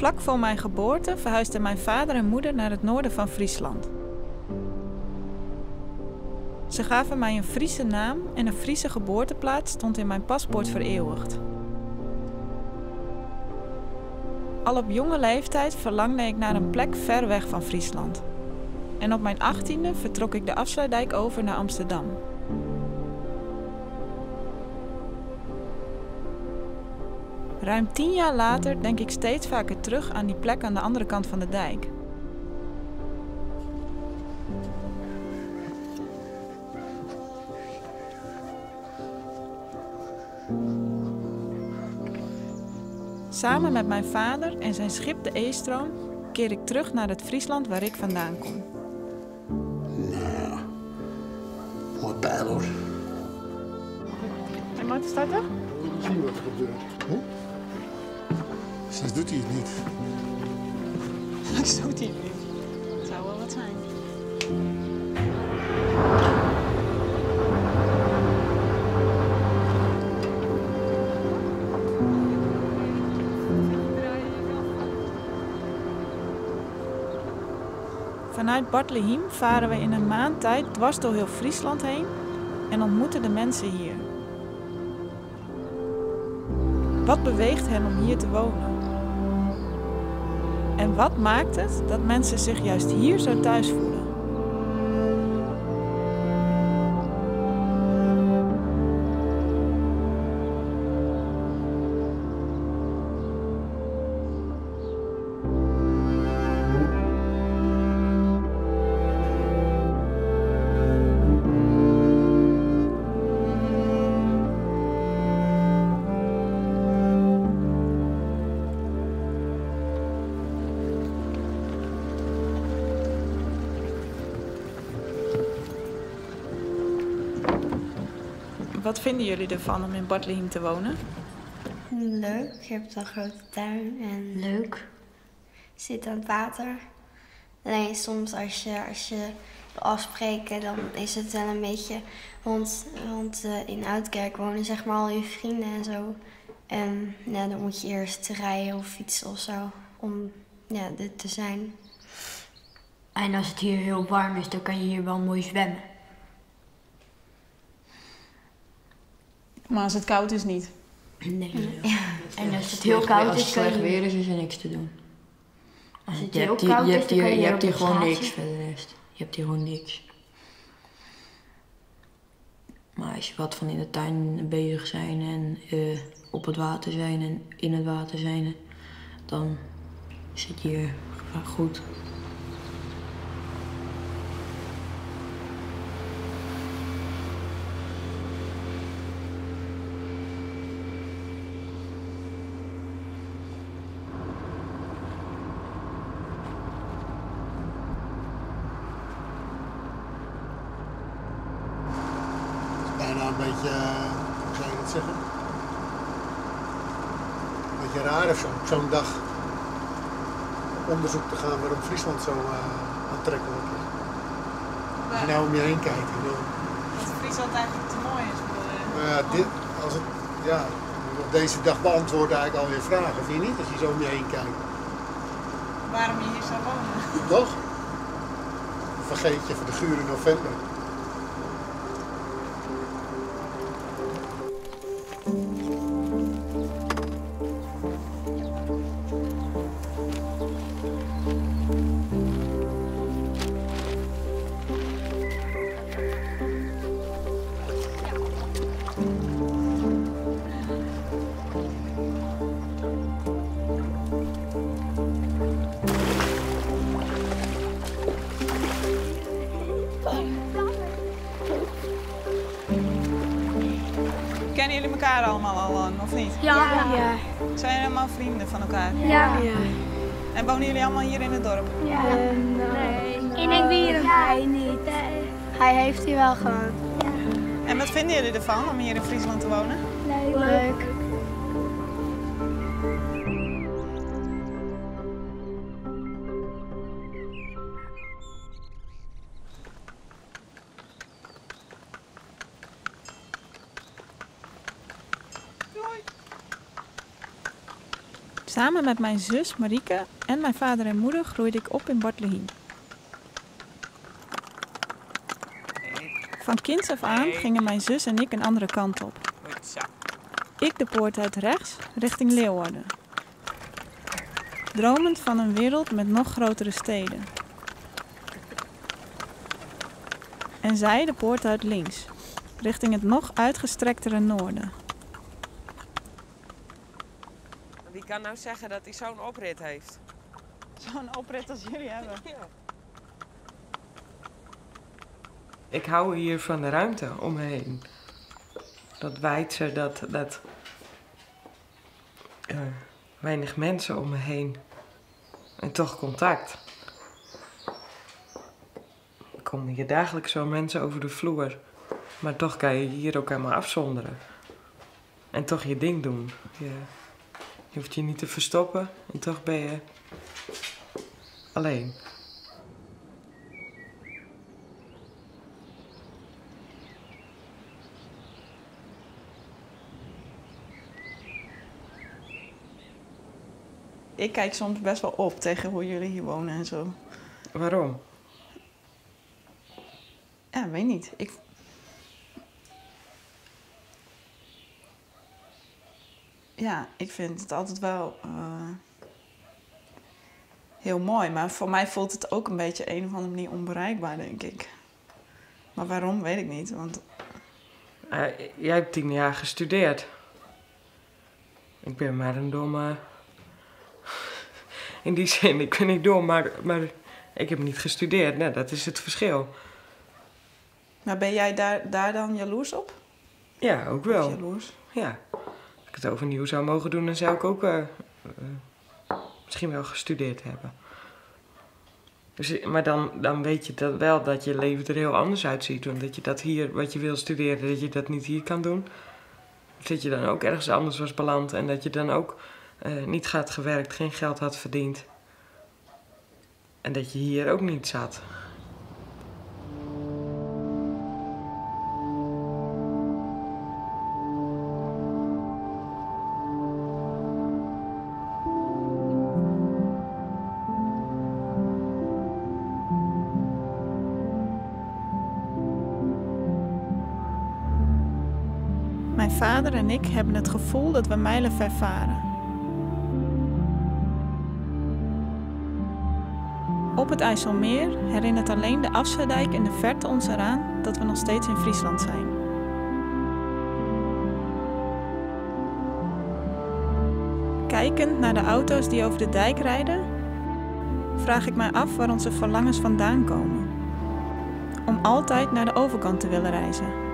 Vlak voor mijn geboorte verhuisden mijn vader en moeder naar het noorden van Friesland. Ze gaven mij een Friese naam en een Friese geboorteplaats stond in mijn paspoort vereeuwigd. Al op jonge leeftijd verlangde ik naar een plek ver weg van Friesland. En op mijn 18e vertrok ik de Afsluitdijk over naar Amsterdam. Ruim 10 jaar later denk ik steeds vaker terug aan die plek aan de andere kant van de dijk. Samen met mijn vader en zijn schip de Eestroom keer ik terug naar het Friesland waar ik vandaan kom. Nou, mooi pijl hoor. En moet starten? Zien wat er gebeurt. Hè? Straks doet hij het niet. Straks doet hij het niet. Het zou wel wat zijn. Vanuit Bartlehiem varen we in een maand tijd dwars door heel Friesland heen en ontmoeten de mensen hier. Wat beweegt hen om hier te wonen? En wat maakt het dat mensen zich juist hier zo thuis voelen? Wat vinden jullie ervan om in Bartlehiem te wonen? Leuk, je hebt een grote tuin en leuk. Je zit aan het water. Alleen soms als je wil afspreken, dan is het wel een beetje... Want in Oudkerk wonen zeg maar al je vrienden en zo. En ja, dan moet je eerst rijden of fietsen of zo om ja, dit te zijn. En als het hier heel warm is, dan kan je hier wel mooi zwemmen. Maar als het koud is niet? Nee. Ja. En als het heel koud is, als het slecht weer is, is er niks te doen. Als het heel koud is, dan kan je Je hebt hier gewoon niks verder de rest. Je hebt hier gewoon niks. Maar als je wat van in de tuin bezig zijn en op het water zijn en in het water zijn, dan zit je hier goed. Bijna een beetje, hoe zou je dat zeggen? Een beetje raar of zo, op zo'n dag op onderzoek te gaan waarom Friesland zo aantrekkelijk is. Als je nou om je heen kijkt. Ik bedoel, dat Friesland eigenlijk te mooi is, bedoel je? Nou ja, dit, als het, ja, op deze dag beantwoord eigenlijk al je vragen, vind je niet? Als je zo om je heen kijkt. Waarom je hier zou wonen? Toch? Dan vergeet je voor de gure november. Kennen jullie elkaar allemaal al lang, of niet? Ja. Ja. Zijn jullie allemaal vrienden van elkaar? Ja. Ja. En wonen jullie allemaal hier in het dorp? Ja. Nee. In Engwierum. Hij niet. Hij heeft hier wel gewoond. Ja. En wat vinden jullie ervan om hier in Friesland te wonen? Leuk. Leuk. Samen met mijn zus Marieke en mijn vader en moeder groeide ik op in Bartlehiem. Van kinds af aan gingen mijn zus en ik een andere kant op. Ik de poort uit rechts, richting Leeuwarden. Dromend van een wereld met nog grotere steden. En zij de poort uit links, richting het nog uitgestrektere noorden. Wie kan nou zeggen dat hij zo'n oprit heeft? Zo'n oprit als jullie hebben. Ja. Ik hou hier van de ruimte om me heen. Dat weidse, dat weinig mensen om me heen. En toch contact. Er komen hier dagelijks zo mensen over de vloer. Maar toch kan je hier ook helemaal afzonderen. En toch je ding doen. Je hoeft je niet te verstoppen en toch ben je alleen. Ik kijk soms best wel op tegen hoe jullie hier wonen en zo. Waarom? Ja, weet niet. Ja, ik vind het altijd wel heel mooi. Maar voor mij voelt het ook een beetje een of andere manier onbereikbaar, denk ik. Maar waarom, weet ik niet. Want... Jij hebt 10 jaar gestudeerd. Ik ben maar een domme... In die zin, ik ben niet dom, maar ik heb niet gestudeerd. Nou, dat is het verschil. Maar ben jij daar dan jaloers op? Ja, ook wel. Of jaloers? Ja. Als ik het overnieuw zou mogen doen, dan zou ik ook misschien wel gestudeerd hebben. Dus, maar dan weet je dat wel dat je leven er heel anders uitziet. Want dat je dat hier, wat je wil studeren, dat je dat niet hier kan doen. Of dat je dan ook ergens anders was beland en dat je dan ook niet had gewerkt, geen geld had verdiend. En dat je hier ook niet zat. Mijn vader en ik hebben het gevoel dat we mijlenver varen. Op het IJsselmeer herinnert alleen de Afsluitdijk in de verte ons eraan dat we nog steeds in Friesland zijn. Kijkend naar de auto's die over de dijk rijden, vraag ik mij af waar onze verlangens vandaan komen. Om altijd naar de overkant te willen reizen.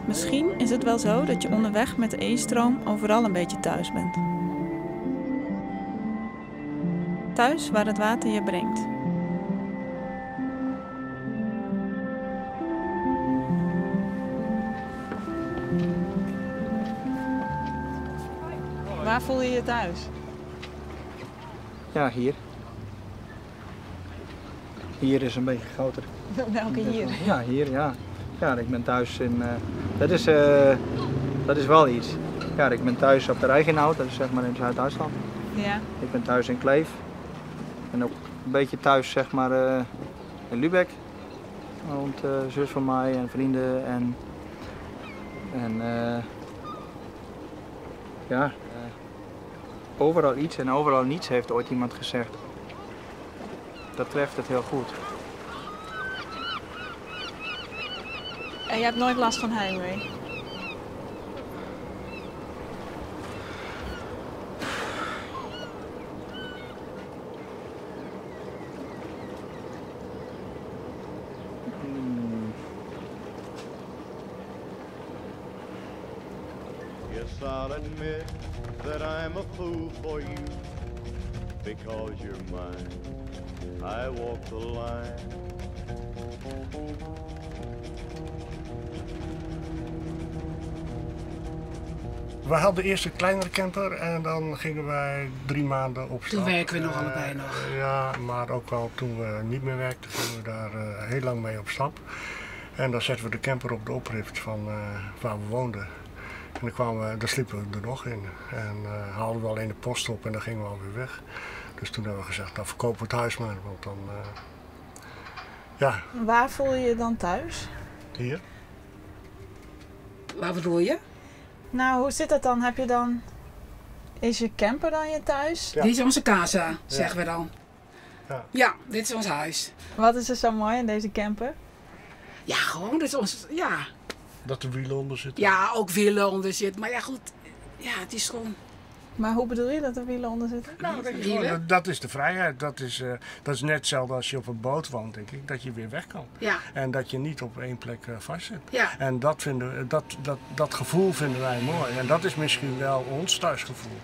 Misschien is het wel zo dat je onderweg met de E-stroom overal een beetje thuis bent. Thuis waar het water je brengt. Waar voel je je thuis? Ja, hier. Hier is een beetje groter. Welke hier? Ja, hier, ja. Ja, ik ben thuis in... Dat is wel iets. Ja, ik ben thuis op de Reichenau, dat is zeg maar in Zuid-Duitsland. Ja. Ik ben thuis in Kleef. En ook een beetje thuis zeg maar in Lübeck. Want zus van mij en vrienden en ja, overal iets en overal niets heeft ooit iemand gezegd. Dat treft het heel goed. En je hebt nooit last van heimwee? Yes, I'll admit that I'm a fool for you, because you're mine. I walk the line. We hadden eerst een kleinere camper en dan gingen wij 3 maanden op stap. Toen werken we nog allebei nog. Ja, maar ook al toen we niet meer werkten, gingen we daar heel lang mee op stap. En dan zetten we de camper op de oprit van waar we woonden. En dan kwamen we, daar sliepen we er nog in. En haalden we alleen de post op en dan gingen we alweer weg. Dus toen hebben we gezegd, nou verkopen we het huis maar, want dan, ja. Waar voel je je dan thuis? Hier. Waar bedoel je? Nou, hoe zit dat dan? Heb je dan... Is je camper dan je thuis? Ja. Dit is onze casa, zeggen we dan. Ja. Ja, dit is ons huis. Wat is er zo mooi in deze camper? Ja, gewoon, dit is ons, ja. Dat er wielen onder zitten? Ja, ook wielen onder zitten. Maar ja, goed, ja, het is gewoon... Maar hoe bedoel je dat er wielen onder zitten? Nou, dat, gewoon, dat is de vrijheid. Dat is net hetzelfde als je op een boot woont, denk ik. Dat je weer weg kan. Ja. En dat je niet op één plek vastzit. Ja. En dat, vinden we, dat gevoel vinden wij mooi. En dat is misschien wel ons thuisgevoel.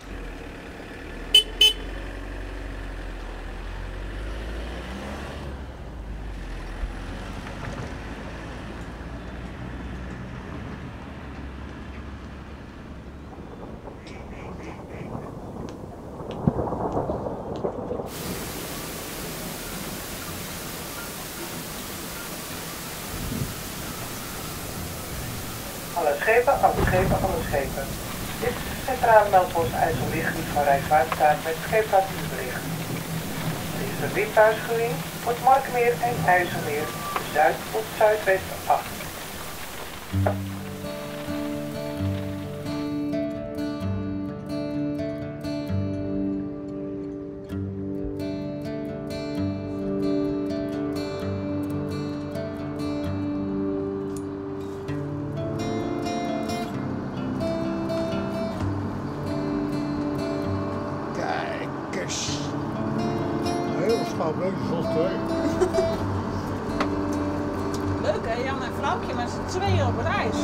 Alle schepen, alle schepen, alle schepen. Dit is de centrale meldpost IJsselmeergebied van Rijkswaterstaat met scheepvaartnieuwsbericht. Er is een windwaarschuwing voor het Markermeer en IJsselmeer, zuid tot zuidwest 8. Leuk hè, Jan en Vrouwtje met z'n tweeën op reis.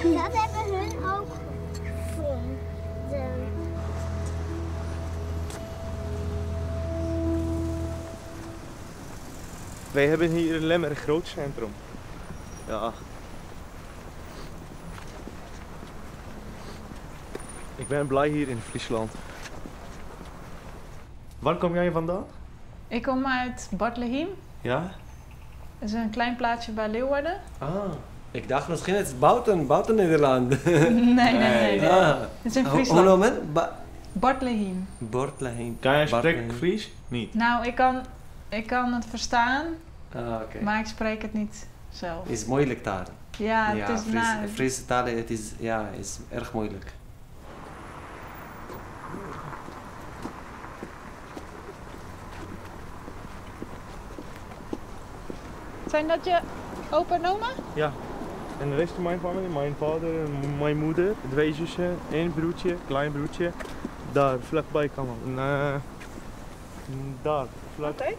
Dat hebben hun ook gevonden. Wij hebben hier in Lemmer een groot centrum. Ja. Ik ben blij hier in Friesland. Waar kom jij vandaan? Ik kom uit Bartlehiem. Ja? Dat is een klein plaatsje bij Leeuwarden. Ah. Ik dacht misschien het is buiten Nederland. Nee. Ah. Het is in Friesland. Hoe noem het? Bartlehiem. Bartlehiem. Kan jij spreken Fries? Niet. Nou, ik kan het verstaan, ah, okay. Maar ik spreek het niet zelf. Het is moeilijk taal. Ja, het is Friese taal het is, ja, is erg moeilijk. Zijn dat je opa en oma? Ja. En de rest van mijn familie, mijn vader, mijn moeder, twee zussen, één broertje, klein broertje. Daar, vlakbij kan man. Daar, vlak. Okay.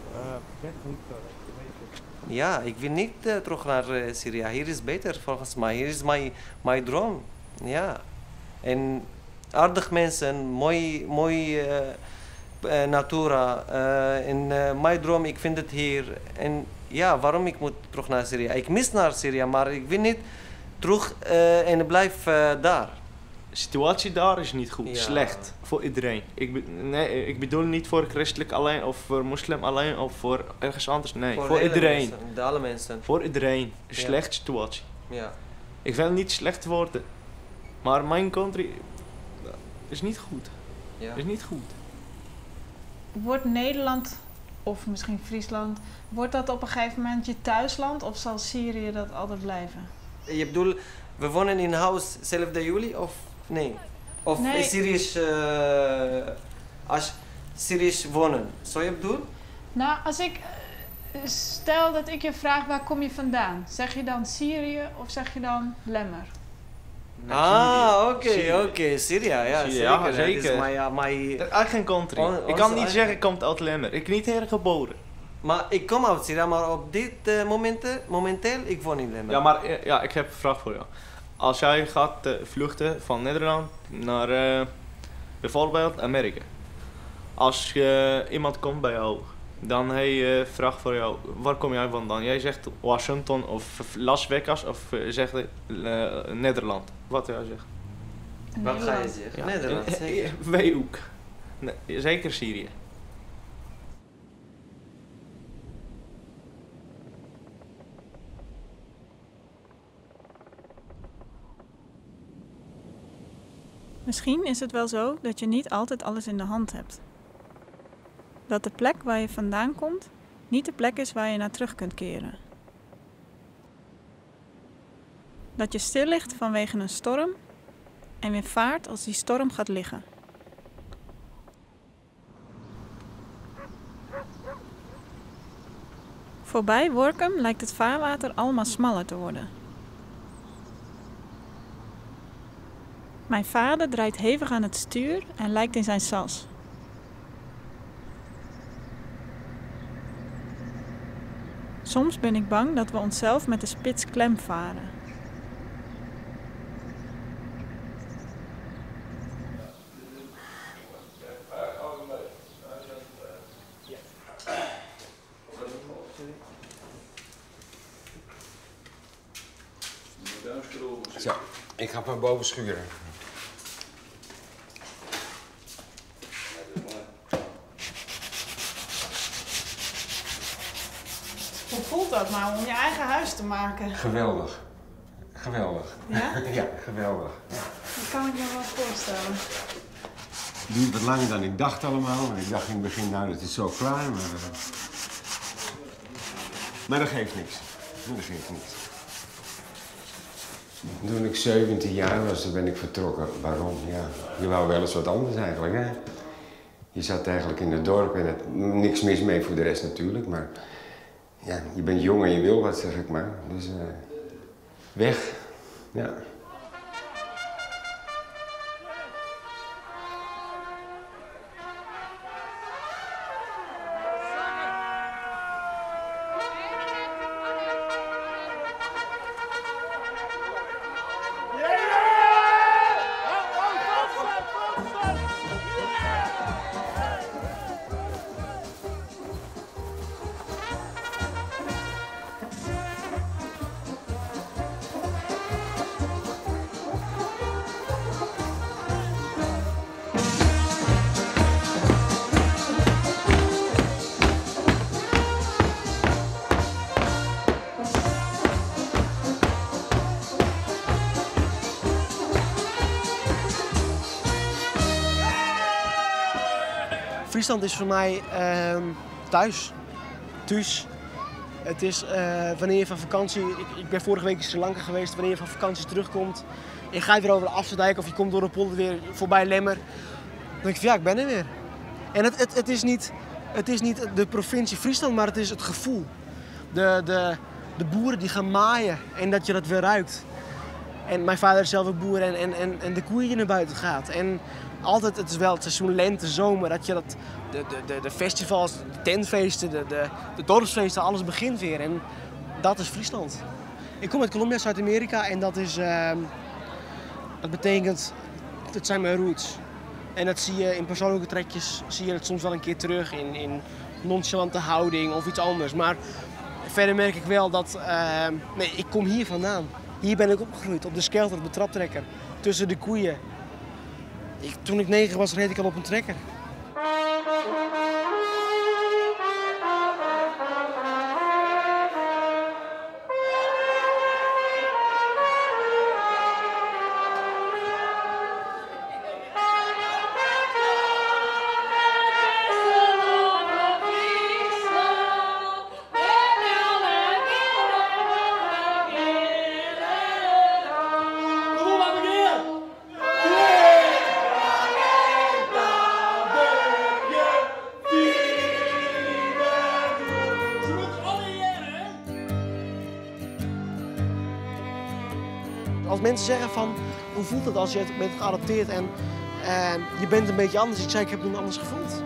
Ja, ik wil niet terug naar Syrië. Hier is beter volgens mij. Hier is mijn droom. Ja. En aardig mensen, mooi natuur. En mijn droom, ik vind het hier. En ja, waarom ik moet terug naar Syrië? Ik mis naar Syrië, maar ik wil niet terug en blijf daar. De situatie daar is niet goed, ja. Slecht voor iedereen. Ik bedoel niet voor christelijk alleen of voor moslim alleen of voor ergens anders. Nee, voor iedereen. Mensen, de alle mensen. Voor iedereen. Slecht situatie. Ja. Ik wil niet slecht worden, maar mijn country is niet goed. Ja. Is niet goed. Wordt Nederland of misschien Friesland, wordt dat op een gegeven moment je thuisland of zal Syrië dat altijd blijven? Je bedoelt We wonen in huis zelfde jullie of nee? Of Nee. Syrisch, als Syrisch wonen. Zo je bedoelt? Nou, als ik. Stel dat ik je vraag waar kom je vandaan? Zeg je dan Syrië of zeg je dan Lemmer? Ah, oké, Syrië. oké, Syrië, ja, Syrië, zeker. Ja, Het zeker. is mijn, mijn Eigen country. Ik kan onze niet eigen- zeggen ik kom uit Lemmer. Ik ben niet hier geboren. Maar ik kom uit Syrië, maar op dit moment, momenteel, ik woon in Lemmer. Ja, maar ja, ik heb een vraag voor jou. Als jij gaat vluchten van Nederland naar bijvoorbeeld Amerika. Als iemand komt bij jou, dan hij vraagt voor jou, waar kom jij vandaan? Jij zegt Washington of Las Vegas of zegt Nederland. Wat jij zegt? Wat ga je zeggen? Ja. Nederland, zeker. Wij ook. Nee, zeker Syrië. Misschien is het wel zo dat je niet altijd alles in de hand hebt. Dat de plek waar je vandaan komt niet de plek is waar je naar terug kunt keren. Dat je stil ligt vanwege een storm en weer vaart als die storm gaat liggen. Voorbij Workum lijkt het vaarwater allemaal smaller te worden. Mijn vader draait hevig aan het stuur en lijkt in zijn sas. Soms ben ik bang dat we onszelf met de spits klem varen. Zo, ik ga van boven schuren. Hoe voelt dat nou om je eigen huis te maken? Geweldig. Geweldig. Ja? Ja, geweldig. Dat kan ik me wel voorstellen. Het duurt wat langer dan ik dacht allemaal. Want ik dacht in het begin, nou, dat is zo klaar. Maar, maar dat geeft niks. Dat geeft niks. Toen ik 17 jaar was, toen ben ik vertrokken. Waarom? Ja, je wou wel eens wat anders eigenlijk, hè? Je zat eigenlijk in het dorp en het, niks mis mee voor de rest natuurlijk, maar ja, je bent jong en je wil wat, zeg ik maar. Dus weg, ja. Friesland is voor mij thuis. Thuis. Het is wanneer je van vakantie... Ik ben vorige week in Sri Lanka geweest. Wanneer je van vakantie terugkomt en je gaat weer over de Afsluitdijk of je komt door de polder weer voorbij Lemmer. Dan denk ik van ja, ik ben er weer. En het is niet de provincie Friesland, maar het is het gevoel. De boeren die gaan maaien en dat je dat weer ruikt. En mijn vader is zelf ook boer en de koeien die naar buiten gaat. En altijd, het is wel het seizoen lente, zomer, dat je dat, de festivals, de tentfeesten, de dorpsfeesten, alles begint weer. En dat is Friesland. Ik kom uit Colombia, Zuid-Amerika en dat is, dat betekent, het zijn mijn roots. En dat zie je in persoonlijke trekjes, zie je het soms wel een keer terug in nonchalante houding of iets anders. Maar verder merk ik wel dat, nee, ik kom hier vandaan. Hier ben ik opgegroeid, op de skelter, op de traptrekker, tussen de koeien. Toen ik 9 was, reed ik al op een trekker. Als mensen zeggen van, hoe voelt het als je bent geadopteerd en je bent een beetje anders. Ik zei, ik heb me anders gevoeld.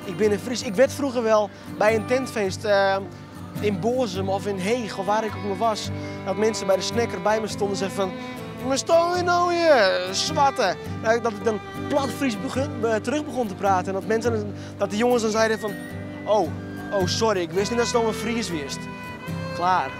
Ik ben een Fries. Ik werd vroeger wel bij een tentfeest in Boazum of in Heech of waar ik ook maar was, dat mensen bij de snacker bij me stonden en zeiden van, waar staan we nou hier, zwarte? Nou, dat ik dan plat Fries terug begon te praten en dat, mensen, dat de jongens dan zeiden van, oh, oh sorry, ik wist niet dat ze dan een Fries wist. Klaar.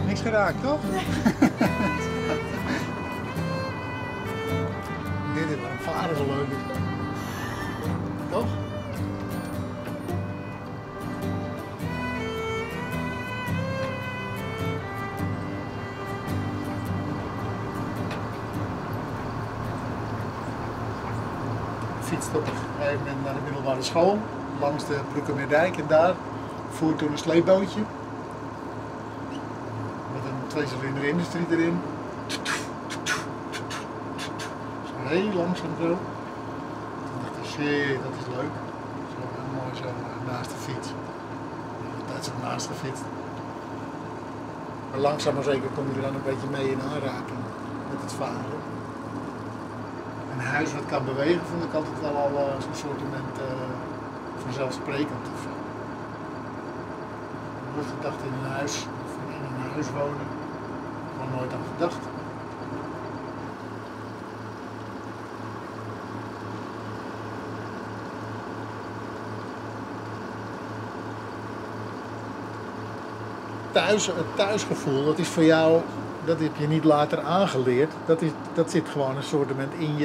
Niks geraakt, toch? Nee. Dit is waarom varen zo leuk is. Toch? Ik fietste op een gegeven moment naar de middelbare school, langs de Broekermeerdijk en daar voer toen een sleepbootje. Met een tweecilinder industrie erin. Zo heel langzaam zo. Toen dacht ik, shit, dat is leuk. Zo heel mooi zo naast de fiets. Altijd zo naast de fiets. Maar langzaam maar zeker kom je er dan een beetje mee in aanraking met het varen. Een huis wat kan bewegen vond ik altijd wel al zo'n soortement vanzelfsprekend of zo. Ik heb nooit gedacht in een huis, of in een huis wonen. Gewoon nooit aan gedacht. Thuis, het thuisgevoel, dat is voor jou, dat heb je niet later aangeleerd. Dat zit gewoon een soortement in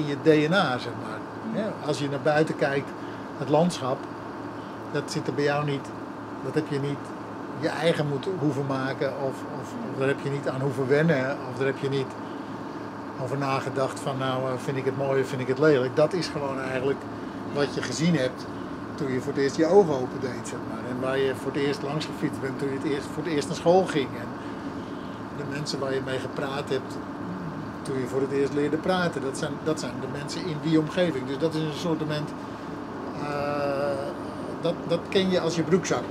je DNA, zeg maar. Ja, als je naar buiten kijkt, het landschap, dat zit er bij jou niet. Dat heb je niet je eigen moeten hoeven maken of daar heb je niet aan hoeven wennen of daar heb je niet over nagedacht van nou vind ik het mooi of vind ik het lelijk. Dat is gewoon eigenlijk wat je gezien hebt toen je voor het eerst je ogen open deed, zeg maar. En waar je voor het eerst langs gefietst bent toen je voor het eerst naar school ging. En de mensen waar je mee gepraat hebt toen je voor het eerst leerde praten, dat zijn de mensen in die omgeving. Dus dat is een soortement, dat ken je als je broekzak.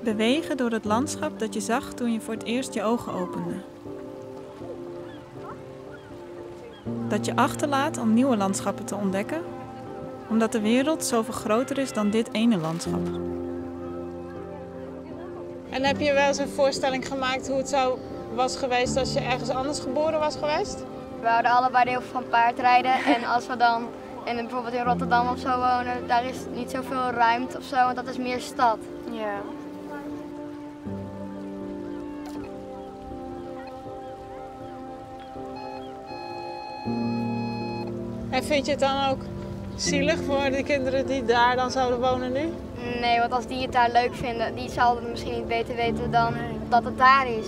Bewegen door het landschap dat je zag toen je voor het eerst je ogen opende. Dat je achterlaat om nieuwe landschappen te ontdekken, omdat de wereld zoveel groter is dan dit ene landschap. En heb je wel eens een voorstelling gemaakt hoe het zou was geweest als je ergens anders geboren was geweest? We houden allebei heel veel van paardrijden en als we dan bijvoorbeeld in Rotterdam of zo wonen, daar is niet zoveel ruimte of zo, want dat is meer stad. Ja. En vind je het dan ook zielig voor de kinderen die daar dan zouden wonen nu? Nee, want als die het daar leuk vinden, die zouden het misschien niet beter weten dan dat het daar is.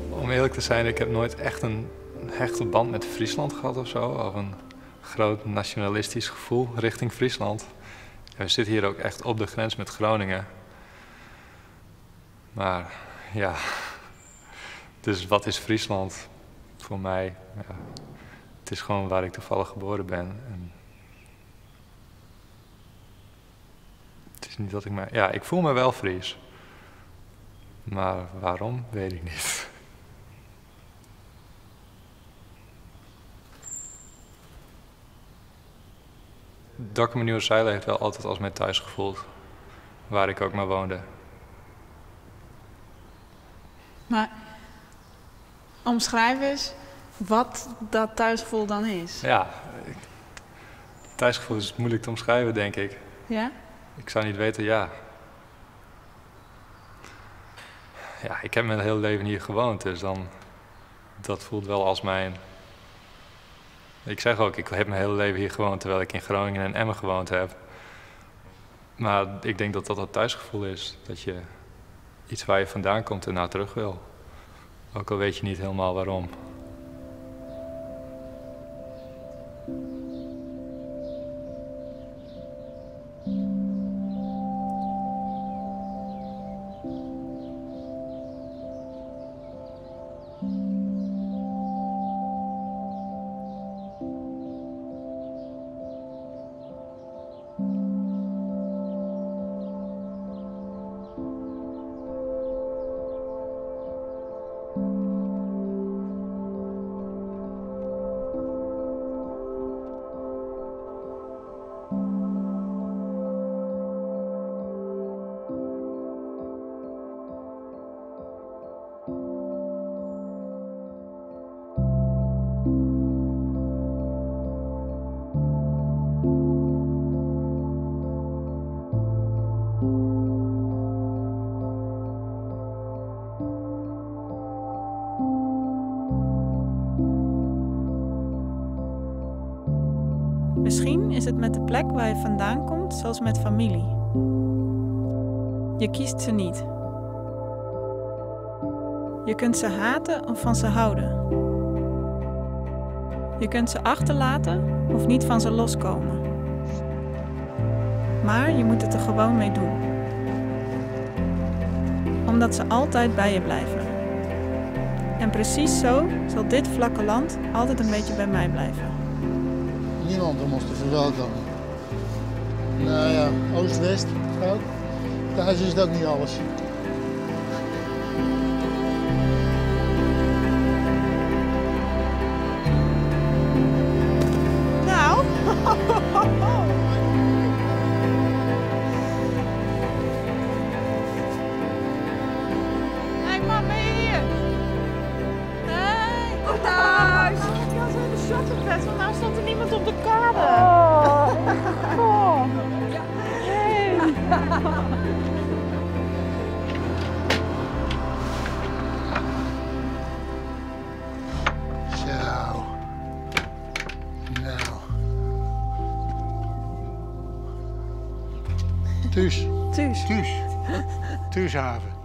Om eerlijk te zijn, ik heb nooit echt een hechte band met Friesland gehad of zo. Of een groot nationalistisch gevoel richting Friesland. We zitten hier ook echt op de grens met Groningen. Maar ja, dus wat is Friesland voor mij? Ja, het is gewoon waar ik toevallig geboren ben. En het is niet dat ik me... Ja, ik voel me wel Fries. Maar waarom, weet ik niet. Dokkum Nieuwerzijl heeft wel altijd als mijn thuis gevoeld, waar ik ook maar woonde. Maar omschrijf eens wat dat thuisgevoel dan is. Ja, Thuisgevoel is moeilijk te omschrijven, denk ik. Ja? Ik zou niet weten, ja. Ja, ik heb mijn hele leven hier gewoond, dus dan... Dat voelt wel als mijn... Ik zeg ook, ik heb mijn hele leven hier gewoond, terwijl ik in Groningen en Emmen gewoond heb. Maar ik denk dat dat het thuisgevoel is. Dat je iets waar je vandaan komt en naar terug wil. Ook al weet je niet helemaal waarom. Misschien is het met de plek waar je vandaan komt zoals met familie. Je kiest ze niet. Je kunt ze haten of van ze houden. Je kunt ze achterlaten of niet van ze loskomen. Maar je moet het er gewoon mee doen. Omdat ze altijd bij je blijven. En precies zo zal dit vlakke land altijd een beetje bij mij blijven. Niemand om ons te verwelkomen. Nou ja, Oost-West ook. Thuis is het ook niet alles. Nou. Hey mam, ben je hier? Hey. Thuis. Ik was even shuttlebus, want nou stond er niemand op de kade. Oh. Oh. Hey. Zo. Nou. Thuis. Thuis. Thuis. Thuishaven.